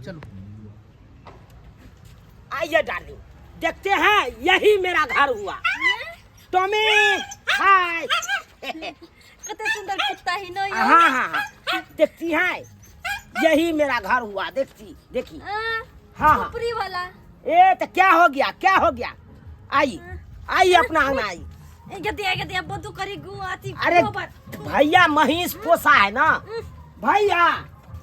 चलू। आइए डार्लिंग, देखते हैं यही मेरा घर हुआ। टॉमी हाय। कते सुंदर कुत्ता ही न यो। हाँ हाँ हाँ, देखती है यही मेरा घर हुआ। देखती देखी। हाँ हाँ। ऊपरी वाला। ए तो क्या हो गया, क्या हो गया? आई आई अपना अंगना आई। ए गदिया गदिया बदू करी गु आती। अरे गोबर। भैया महीष पोसा है ना भैया?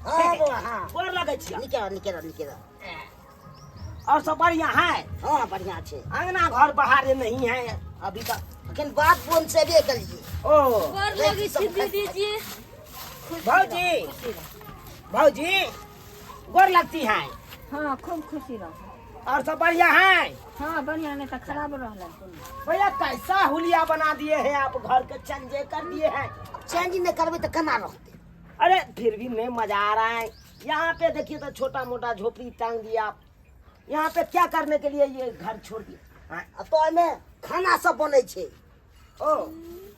हाँ बौआ, हाँ। गोर लगे छियै। नीके रह, नीके रह, नीके रह। और सब बढ़िया है? हाँ बढ़िया छे। अंगना घर बाहर नहीं है अभी तक। अखन बात बोन से भी कलिए। ओ गोर लगे छी दीदी जी। भौजी, भौजी गोर लगती है। हाँ खूब खुशी रहो। और सब बढ़िया है? हाँ बढ़िया, नहीं तो खराब रहला। भैया कैसा हुलिया बना दिए हैं आप, घर के चेंज कर दिए हैं। चेंज नहीं करबे तो केना रहते? अरे फिर भी नहीं मजा आ रहा है। यहाँ पे देखिए तो छोटा मोटा झोपड़ी टांग दिया आप। यहाँ पे क्या करने के लिए ये घर छोड़ दिए? हाँ? आ तो एमे खाना सब बनै छै। ओ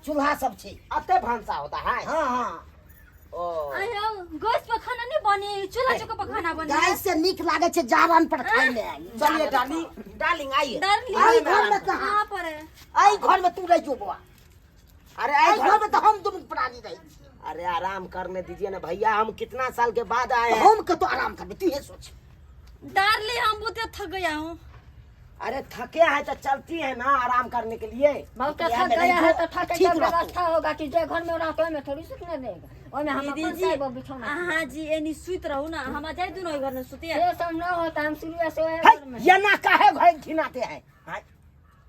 चूल्हा सब छै। अते भानसा होता है? हाँ हाँ। ओ आयो गैस पर खाना नहीं बने, चूल्हा चौका पर खाना बने। गैस से नीक लागे छै जारन पर खाय में। चलिए डार्लिंग, डार्लिंग आइए। डार्लिंग आई घर में कहाँ? कहाँ पर है? आई घर में तू रह जो बौआ। अरे आई आई घर में तो हम दुनू प्राणी रही छी। अरे आराम करने दीजिए ना भैया, हम कितना साल के बाद आए हैं। हम कतो आराम करबे तू ये सोच। डार्लिंग हम बहुत थक गया हूँ। अरे थके हैं तो चलती है ना आराम करने के लिए। बहुत यहाँ थक में गया रही है तो तो थके ठीक का रहतो। व्यवस्था होगा कि जे घर में रहतो ओहिमे थोड़ी सुतने देगा, ओहिमे हम दीदी अपन जी साहेब बिछौना। हाँ जी एनी सुत रहू ना, हम जाए दुनो घर में सुते। से सब न होता, हम शुरू से ओहे है, घर में। ये ना काहे घर घिनाते हैं? हाँ?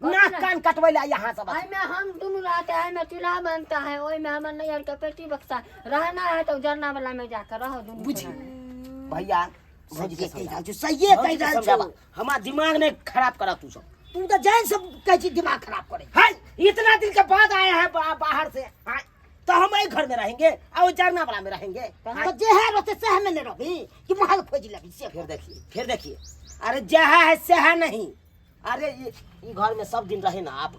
ना कान कटवैला यहाँ सब। एहिमे हम दुनू रहते हैं, एहिमे चूल्हा बनता है, ओहिमे हमर नैहर के पेटी बक्सा। रहना है तो जरना वाला में जाकर रहो दुनू। बुझी प्राणी। भैया भौजी के सहिए कहि समझा। रहल छौ, सहिए भौजी कहि के रहल छौ। समझाबा। हमार दिमाग ने खराब करा तू सब। तू तो जान सब कहै छी दिमाग खराब करे। है इतना दिन के बाद आए हैं बाहर से, हाँ, तो हम एक घर में रहेंगे और जरना वाला में रहेंगे। तो जे है रहते से हमें नहीं रहबी कि महल खोज लेबी से। फिर देखिए, फिर देखिए, अरे जहाँ है से है नहीं। अरे ये घर में सब दिन रहे ना आप।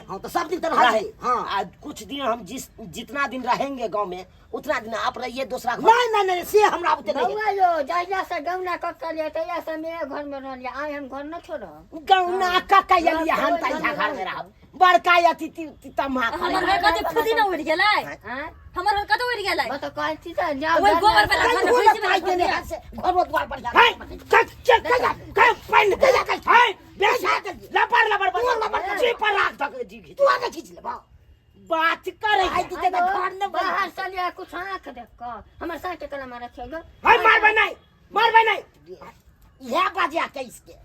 हाँ तो सब दिन तो रहे। रहे। हाँ। आ कुछ दिन हम जिस जितना दिन रहेंगे गांव में उतना दिन आप रहिए दूसरा घर। नहीं नहीं नहीं से हमरा बुते नहीं। बउआ यो जहिया से गौना कऽ के लिए तहिया से मेरे घर में रहलियै, आइ हम घर न छोड़ब। गौना का लिए हम तहिया घर में रहब। बड़का अथी तमा हमर घर कते खुदी न उड़ गेलै। आँय? हमर घर कते उड़ गेलै? बस तो कहै छी तऽ जाउ ओहि जरना गोबर वाला घर में बोला भैंसी वाला पाइ घर देने में। है से घरो द्वार बढ़िया। है चल चल चल कह पाइन कहिया कहि है बेस लपर लपर तू लपर जी पर राख तक जी घिच। तू आगे खींच लेबा। बात करे आइ दिते तऽ घर ने बाहर से लिया कुछ आँख देख कऽ हमर साइट कलम रखियो गो। है मारबै नहीं, मारबै नहीं। इएह बाजिया कैस के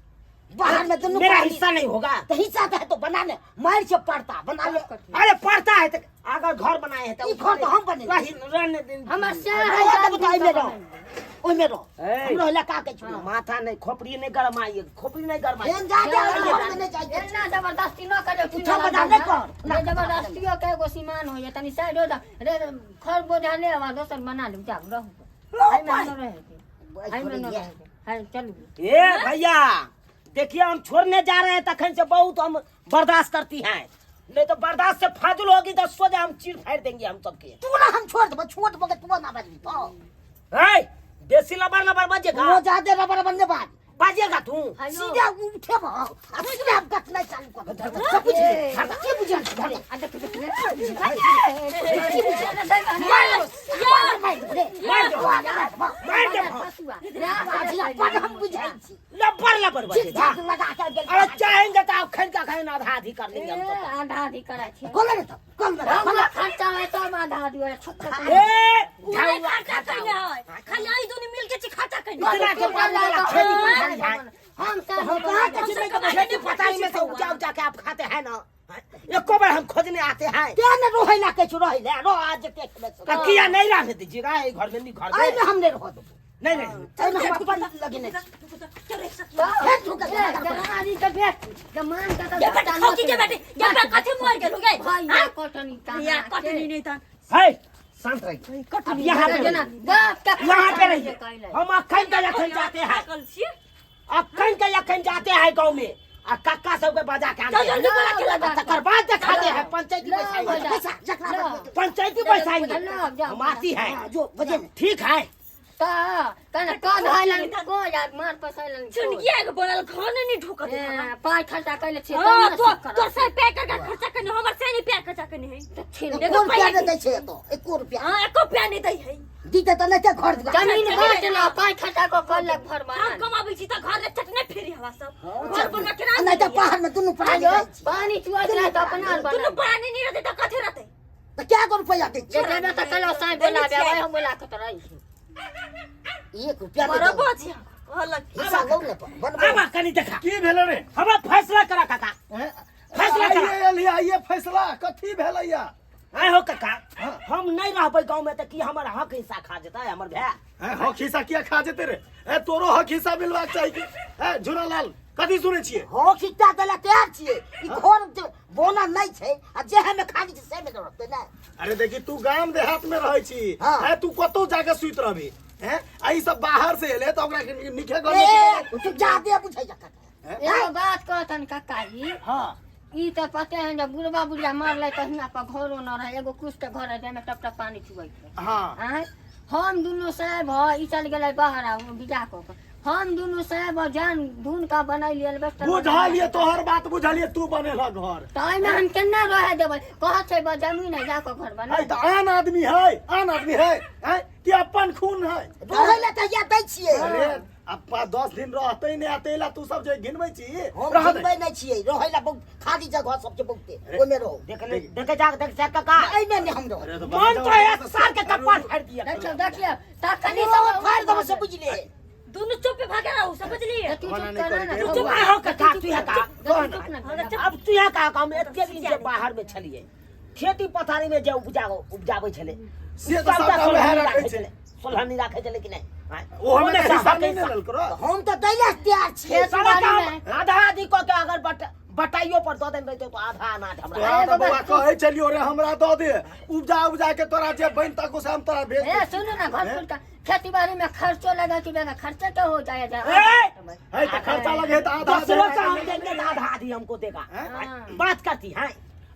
बाहर में दुनू मेरा प्राणी- हिस्सा नहीं होगा। तो हिस्सा तो है तो बना ले, मार से पड़ता बना ले। अरे पड़ता है तो अगर घर बनाए हैं तो ई घर तो हम बनेले। रहने दे। हमर से रहो तब तो ओहिमे रहो, ओहिमे रहो। ए। हम रहला का के छू। माथा नहीं, खोपड़ी नहीं गरमाइए, खोपड़ी नहीं गरमाइए। एहन जा जा घर में नहीं जाइए। एना जबरदस्ती न करियो। तू ठप बजा नहीं कर। रे जबरदस्तियो के एगो सीमान होइए, तनी साइड हो जा रे, खर बोझा ले आवा दोसर बना लू, जाऊ रहू। एहिमे हम न रहै, एहिमे न रहै। हाय चलू। ए भैया देखिए हम छोड़ने जा रहे हैं, तखन से बहुत हम बर्दाश्त करती हैं, नहीं तो बर्दाश्त से फाजुल होगी तो सोजा हम चीर फाड़ देंगे हम सबके। तू ना हम छोड़ देबो, छोड़ देबो के तू ना बजबी तो। ए बेसी लबर लबर बजेगा। वो ज्यादा रबर रबर ने बाज। बाजेगा तू। हायो। सीधा उठेबो आ सीधा गटनाइ चालू कर देबो। सब बुझि गेल, की बुझल छी? आ देख देख रे। मार मार मार रे। मार दे। मार मार दे। मार बड हम बुझै छी। लबर लबर ठीक बजेगा। ठाक लगा के गेल। अरे चाहेंगे तो आप खन का खन आधा आधी कर लेंगे हम सब। आधा आधी करै छी। कोला रे तो कल रे हमरा खर्चा है सब आधा आधी हो छुट्टा। ए उहे खर्चा कइले है, खाली आई दुनी मिल के छी खर्चा कइले। इतना के पानी वाला खेती पथारी है। हम तो हम कहाँ के चीज में खेती पथारी में से उपजा उपजा के आप खाते हैं ना? एको बार हम खोजने आते हैं। ते ने रोहै ला के छु, रोहै ला रो आज के खेले तो किया नहीं रहने दीजिएगा ये घर में? नहीं घर आई में में हम नहीं रहो देबो। नहीं नहीं आई में हम अपन लगे नहीं फेर ठुक के जनानी के बेट जमान के के बेटा ठोकी के बेटे के बेटा कथि मर गेलु गे? भाई हाँ? कटनी या कटनी नहीं त है शांत रहिए अब, यहाँ पे जना रहिए। बाप के यहाँ पे रहिए। रहिए। हम अखन के अखन जाते हैं। पागल छियै। अखन के अखन जाते हैं गांव में आ कक्का सबके बजा के आते चल हैं। जल्दी बोला के लगा। तकर बाद दिखाते हैं पंचायती बैठाएंगे। पैसा जकरा लो। पंचायती बैठाएंगे लो, जाओ। हम आती है जो बजे ने ठीक है। ता कने कद हलन को यार मार पसैलन चुनगिया के बनल घर नहीं ढुकत ए, पाइ खर्चा कैले छी हां तब तो ने सुख करब। तोर से पैर कर खर्चा करने हमर से नहीं पैर खर्चा करने है तऽ छीन एको रुपया नहि दै छै एतऽ एको रुपया हां एको रुपया नहीं दै है दीते तऽ नहि ते घर दुआर जमीन बाँट ल पाइ खर्चा कऽ कऽ लग घर हम बना कमाबै छी तऽ घर ले चटने फेरी हवा सब घर बनवा केना आ नहि तऽ बाहर मे दुनू प्राणी आयो जाइ छी पानी चुअत रहे तऽ अपना आर दुनू बना प्राणी नहीं रहते तऽ कथी रहते तऽ क्या गो रुपया दै जे छै देबे तऽ कलो साँझ बोलाबे आबै हम बोला कऽ तऽ रही छी एक रुपया नहि बराबर देबै। छी कहलक हिस्सा लौ ने पर बनबै आबा कनी देखा की भेलै रे हमरा फैसला करा काका हैं? फैसला करा। आइए एलियै आइए फैसला कथी भेलैया आय हो काका हाँ। हम नहीं रहबै गाँव में तऽ की हमर हक हिस्सा खा जेतै हमर भाय हैं, हक हिस्सा किया खा जेतै रे ए तोरो हक हिस्सा मिलबाक चाही की हैं झूनालाल कथी सुनै छियै हो खिच्चा दै लए तैयार छियै ई घर जे बोनल नहि छै आ जे हमे खाली छै से मे रहतै ने अरे देखी तू गाम देहात में रहै छी हाँ। हैं तू कतौ जाके सुति रहबी हैं आ ई सब बाहर से एले तऽ ओकरा के निखे घर ए तू जादे बुझै जा काका एगो बात कहतन काका जी हाँ ई तऽ पते है जब बुढ़बा बुढ़िया मरलै तऽ हियाँ पर घरो न रहै एगो कुछ के घर है जाहिमे टप टप पानी चुबै छै हाँ आँय हम दुनू साहेब ह ई चल गेलै बाहर आ बिजा कऽ के हम दुनू साहेब ह जान धुन का बनैलियै एल्बेस्टर बुझलियै तोहर बात बुझलियै तू बनेलह घर तऽ एहिमे हम केना रहै देबै कहै छै बस जमीन है जा कऽ घर बना है तऽ आन आदमी है आन आदमी है हैं कि अपन खून है रहै लए तऽ इएह दै छियै अरे अप्पा 10 दिन रहतै नहि आते ला तू सब जे घिनबै छी हम रह दे घिनबै नहि छियै रहै लए बहुत खाली जगह सब छै बहुते ओहिमे रहू देख ले देखे जा देख जा काका एहिमे नहि हम रहब अरे तो मन तो एक साल के कपार फाड़ दिया देखियौ देखियौ तखनी सब फाड़ देबो से बुझलियै दुनू चुप पे भागे रहू समझलिए तू मना चुप नहि कर ना करैके। चुप हो काका तू यहाँ का चुप ना अब तू यहाँ का हम एते दिन जे बाहर में छलिए खेती पथारी में जे उपजा उपजाबै छलै से तऽ सबटा सबटा वएह सोलहनी राखै राखै छै। छलै सोलहनी राखै छलै कि नहि आँय? ओहोमे ओहिमे तऽ हिस्सा हक नहि ने हिस्सा। लेलको रो। हम तऽ दै लए तैयार छियै खेत सारा बाड़ी काम में आधा आधी कऽ के अगर बटाइयो पर दऽ देने रहितौ तऽ आधा अनाज हमरा तोरा तऽ बौआ कहै छलियौ रे हमरा दऽ दे उपजा उपजा के तोरा जे बनि तक से हम तोरा भेज ए दै सुनू ना घर पर का खेती बाड़ी में खर्चो लगा कि बिना खर्चा तो हो जाए जा ए! है तऽ खर्चा लगे तऽ आधा दस का हम देंगे तो आधा आधी हमको देगा हैं? बात करती है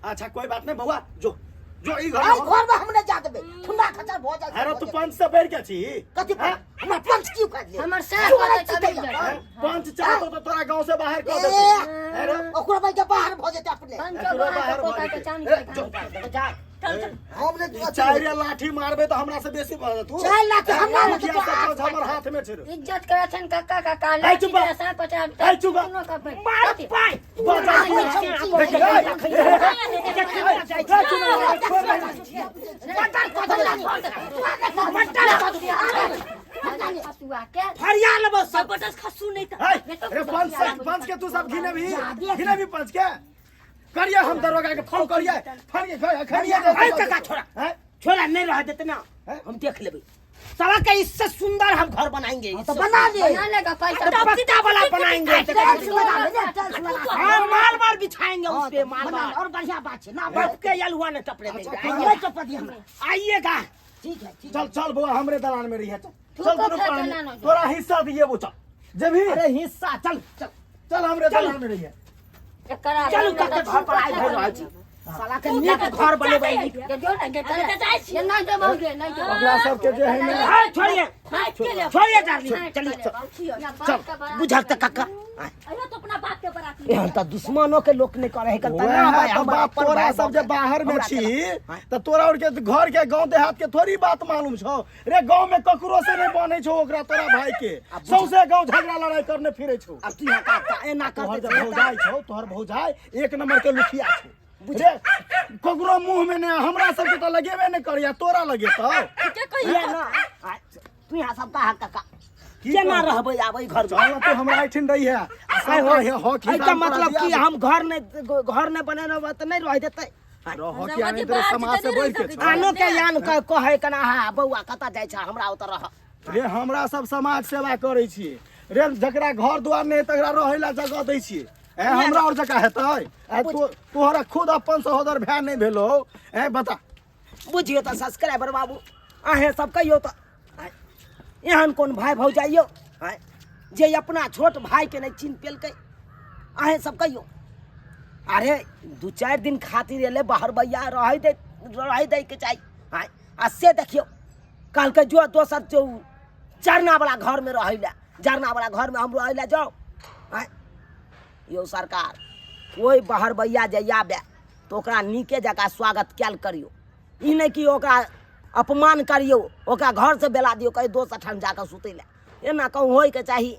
अच्छा कोई बात नहीं बौआ जो जो ई घर आइ घर में हम नहि जा देबै ठुंडा खचर भऽ जाए अरे तू पंच से बढ़ के छी कथी पर हमरा पंच की उखाड़ ले हमर सास चोरै कहतै छी तभी तैया। जाए। हैं? पंच चाहतो तो तोरा गांव से बाहर कऽ ए, देतौ अरे ओकरो भाई के बाहर भऽ जेतै अपने पंचो एकरो बाहर बाहर पोता भऽ के जेतै। चानी ए, के जो। धान। जा चल चल हम नहि ई चारि लाठी मारबे तऽ हमरा से बेसी भऽ जेतौ 4 लाख हमरा लग मुखिया सब सोझ हमर हाथ में छै रे इज्जत करे छन कक्का कक्का ए, चुप रह। साँप पचास ए, चुप रह। कोनो कपे मार पाई बचा हसुआ के फरिया लेबो सब जबरदस्त खसू नहीं था अरे पंच से पंच के तू सब घिने भी घिने भी पंच के करिए हम दरोगा के फोन करिए फोन के खड़िए ए, काका, छोड़ा। हैं? छोड़ा नहीं रह देते ना हैं? हम देख लेबे साला के इससे सुंदर हम घर बनाएंगे तो बना ले बना लेगा पैसा तो पक्का वाला बनाएंगे टाइल्स लगा ले ने टाइल्स लगा हाँ माल माल बिछाएंगे उस पे माल बना ले, माल और बढ़िया बात छै ना बाप के यलुआ ने टपरे देंगे नहीं टपा दिया हमरा आइएगा ठीक है ठीक चल चल बौआ हमरे दलान में रही है चल तू चल को दुनू फेंक प्राणी, दलान हो जा। तोरा हिस्सा दिए वो चल जेबही अरे हिस्सा चल चल चल हमरे चल। दलान में रही है एकरा चलू कते घर पर आइ भऽ रहल छी साला के नीक घर बनेबै नीक। जे जो ना जे अरे तऽ जाइ छी। ये नहीं देबौ गे नहीं देबौ ओकरा सबके जे है ने ए, छोड़िए हाथ के ले छोड़िए डार्लिंग चलिए चल बुझल तऽ काका आय, अरे तो अपना बाप के बराती एहन तऽ दुश्मनो के लोक नहि करे है कल वएह ना भाई तऽ हमर बाप अपन तोरा भाई सब जे बाहर में हमरा छी केना? तऽ तोरा और के घर के गांव देहात के थोड़ी बात मालूम छौ रे गांव में ककरो से नहीं बनै छौ ओकरा तोरा भाई के सौंसे गांव झगड़ा लड़ाई करने फिरे छौ अब तू यहाँ का एना तोहर कर जे भौजाई छौ तोहर भौजाई एक नंबर के लुखिया छौ रे ककरो मुंह में नहीं हमरा सबके तऽ लगेबे नहीं करैया तोरा लगेतौ के कहियो ये ना आय, तू यहाँ सब कहा काका की केना कहू? रहबै आबै घर में चल तू हमरा एहिठिन रही है आ सब रहे हक एहि का मतलब कि हम घर नहीं घर नहीं बनेने रहबै तऽ नहीं रह देतै रह कि आने तेरे समाज से बढ़ के छौ आनो के यान कहै कना हा बौआ कतऽ जाइ छ हमरा ओतऽ रह रे हमरा सब समाज सेवा करै छियै रे जकरा घर द्वार नहि तकरा रहै ला जगह दै छियै ए हमरा और जगह हेतै ए तोहरा खुद अपन सहोदर भाय नहि भेलो ए बता बुझियौ तऽ सब्सक्राइबर बाबू अहें सब कहियौ तऽ आँय, एहन कोन भाय भौजाइयौ आँय, जे अपना छोट भायके नहि चिन्ह पेलकै अहें सब कहियौ अरे 2-4 दिन खातिर एलै बाहर भैया रहै दे रहै दैके चाही आँय, आ से देखियौ कहलकै जो दोसर जो जरना वाला घर में रहै लए, जरना वाला घर में हम रहै लए जाउ। आँय यौ सरकार, कोइ बहरबैया जे आबे तऽ ओकरा नीके जकाँ स्वागत कयल करियौ, ई नहि कि ओकरा अपमान करियौ, ओकरा घरसँ बेला दियौ, कहीं दोसर ठाम जाकऽ सुतै लए। एना कहूँ होइके चाही?